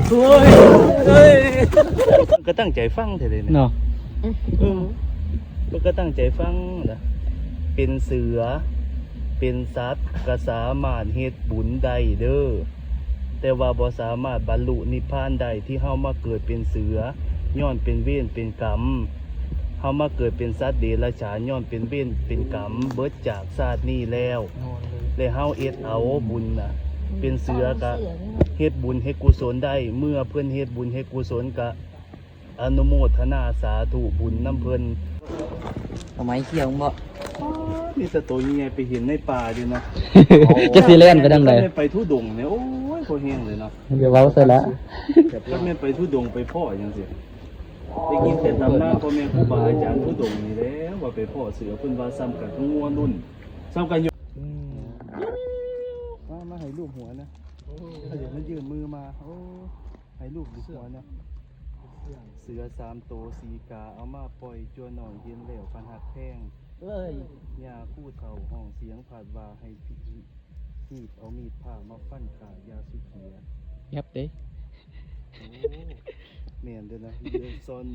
ໂອ້ຍ ເອີຍ ກໍຕັ້ງໃຈຟັງແທ້ເດນີ້ ເນາະ ເອີ ເພິ່ນກໍຕັ້ງໃຈຟັງນະ. ເປັນເສືອ ເປັນສັດ ກໍສາມາດເຮັດບຸນໄດ້ເດີ ແຕ່ວ່າບໍ່ສາມາດບັນລຸນິບພານໄດ້. ທີ່ເຮົາມາເກີດເປັນເສືອ ຍ້ອນເປັນເວນເປັນກຳ. ເຮົາມາເກີດເປັນສັດເດຍລະສານ ຍ້ອນເປັນເວນເປັນກຳເບິດຈາກຊາດນີ້ແລ້ວ ແລະ ເຮົາເຮັດເອົາບຸນນະ ເປັນເສືອກະເຮັດບຸນເຮັດກຸສົນໄດ້. ເມື່ອເພິ່ນເຮັດບຸນເຮັດກຸສົນກະອະນຸໂມທະນາສາທຸບຸນນຳເພິ່ນ. ເອົາໄມ້ຂຽວບໍ່? ມີແຕ່ໂຕໃຫຍ່ໆ ໄປເຫັນໃນປ່າຢູ່ເນາະ. ຈັກຊິແລ່ນໄປທາງໃດ? ໄປທຸດົງນີ້ ໂອ້ຍ ພໍແຮງເລີຍເນາະ. ຢ່າເວົ້າໃສ່ລະ ຄັນແມ່ນໄປທຸດົງໄປພໍ້ຈັ່ງຊີ້. ໄດ້ຍິນແຕ່ຕຳນານພໍ່ແມ່ຄູບາອາຈານທຸດົງນີ້ແຫຼະ ວ່າໄປພໍ້ເສືອ ເພິ່ນວ່າສ່ຳກັນກັບງົວລຸນ ສ່ຳກັນຢູ່ ອືມ ມາ ມາໃຫ້ລູບຫົວນະ ເຂົາຢາກມາຍື່ນມືມາ ໂອ້ ໃຫ້ລູບຢູ່ຫົວນະ. ເສືອສາມໂຕສີກາ ເອົາມາປ່ອຍ ຈົວໜ້ອຍເຫັນແລ້ວປານຮັກແພງ ເອີຍ ຍ່າຄູເຖົ້າຮ້ອງສຽງພັດວ່າ ໃຫ້ຮີບເອົາມີດພ້າມາຟັນຂ້າຢ່າສຸເຂຍ. ແຍບເດ້ ໂອ້ ແມ່ນເດ້ນະ ເລື່ອງຊອນ